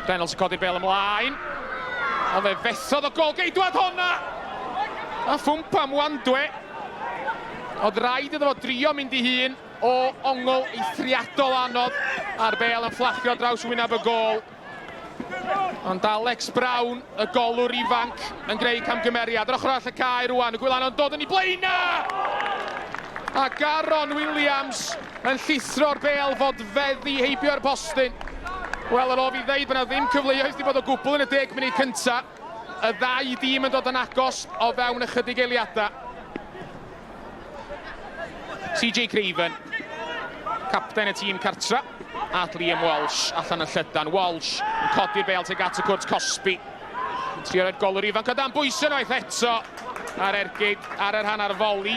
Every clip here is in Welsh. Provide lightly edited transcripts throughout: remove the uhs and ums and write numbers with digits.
Reynolds yn codi'r bel ymlaen. Ond fe fethodd o gol geidwad honna! A Ffwmpa Mwandwe. Oedd rhaid iddo fo drio mynd i hun o ongl eithriadol anodd a'r bel yn fflachio draws wyneb y gôl. Ond Alex Brown, y golwr ifanc, yn greu camgymeriad. Yr ochr arall y cae rwan, y Gwylan yn dod yn ei blaenau! A Garon Williams yn llithro'r bel fod feddi heibio'r postyn. Wel, ar ôl fi ddeud bod yna ddim cyfleoedd wedi bod o gwbl yn y deg munud cyntaf. Y ddau dîm yn dod yn agos o fewn ychydig eiliadau. CJ Craven, capten y tîm cartra, at Liam Walsh allan yn llydan. Walsh yn codi'r bel tuag at y cwrt cosbi. Yn trio roi'r golwr ifanc o dan bwysau unwaith eto ar ergyd ar yr hanner foli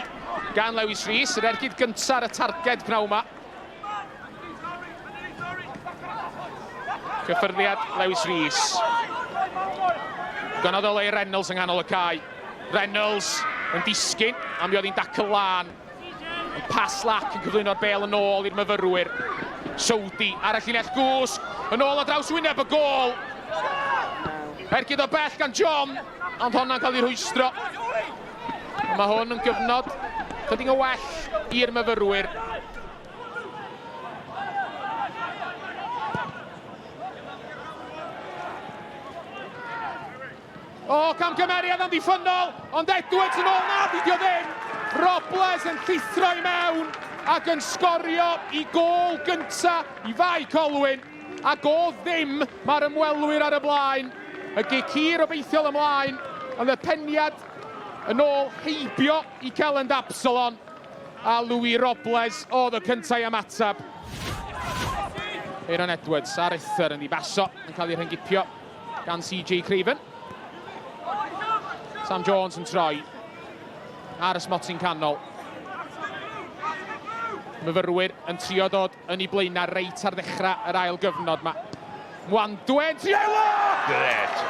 gan Lewis Rees. Yr ergyd gyntaf ar y targed pnawn yma. Cyffyrddiad Lewis Rees. Gynodd o le Reynolds yng nghanol y cae. Reynolds yn disgyn, a mi oedd hi'n dacl lân. Ond pas lac yn cyflwyno'r bel yn ôl i'r myfyrwyr. Soudi ar y llinell gwsg, yn ôl o draws wyneb y gôl. Ergyd o bell gan John, ond honna'n cael ei rhwystro. Ond mae hwn yn gyfnod chydig o well i'r myfyrwyr. O, camgymeriad amddiffynnol, ond Edwards yn ôl, na, dydy o ddim. Robles yn llithro i mewn ac yn sgorio i gôl gynta i Fae Colwyn. Ac o ddim, mae'r ymwelwyr ar y blaen. Y gic hir obeithiol ymlaen, ond y peniad yn ôl heibio i Kelland Absalon. A Louis Robles oedd y cyntaf i ymateb. Aaron Edwards ar Uthr yn ddibaso, yn cael ei rhyngipio gan CJ Craven. Sam Jones yn troi ar y smotyn canol. Myfyrwyr yn trio dod yn ei blaenau reit ar ddechrau yr ail gyfnod ma. Mwandwe yn trio ei Gret!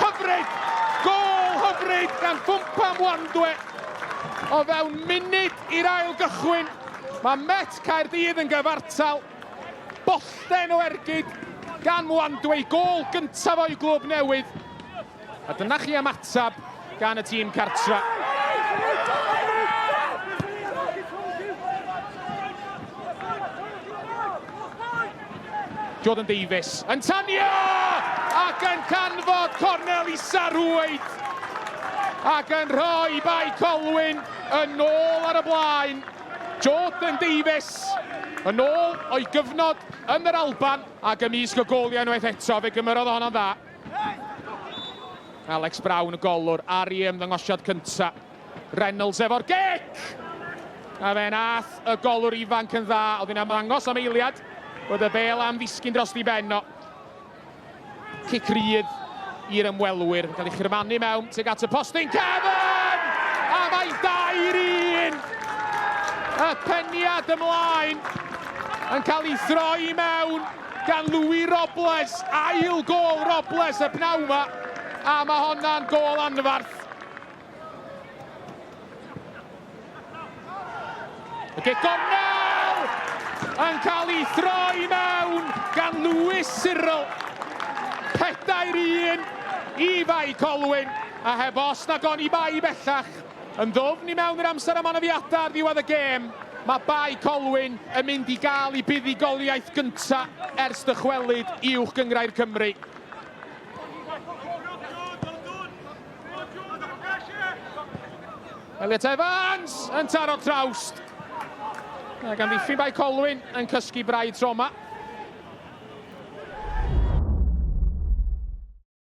Hyfryd! Gôl hyfryd gan Ffwmpa Mwandwe! O fewn munud i'r ail gychwyn, mae Met Caerdydd yn gyfartal. Bollten o ergyd gan Mwandwe, gôl gyntaf o'i glwb newydd. A dyna chi ymateb gan y tîm cartra. Jordan Davies yn tanio ac yn canfod cornel isa rwyd ac yn rhoi Bae Colwyn yn ôl ar y blaen. Jordan Davies yn ôl o'i gyfnod yn yr Alban ac ymysg y goliau unwaith eto, fe gymerodd honno'n dda. Alex Brown y golwr ar ei ymddangosiad cynta. Reynolds efo'r gic! A fe nath y golwr ifanc yn dda, oedd hi'n ymddangos am eiliad bod y bel am ddisgyn dros di ben o. Cic rydd i'r ymwelwyr, yn cael ei chyrmanu mewn tuag at y postyn. Kevin! A mae'n 2-1! Y peniad ymlaen yn cael ei throi mewn gan Louis Robles. Ail gôl Robles y pnawn yma. A mae honna'n gôl anfarth. Y gic gornel yn cael ei throi mewn gan Lewis Cyril. 4-1 i Fae Colwyn, a heb os nag oni bai bellach, yn ddwfn i mewn i'r amser am anafiadau ar ddiwedd y gêm, mae Bae Colwyn yn mynd i gael ei buddugoliaeth gyntaf ers dychwelyd i Uwch Gynghrair Cymru. Elliot Evans yn taro trawst. Ac amddiffyn Bae Colwyn yn cysgu braidd tro yma.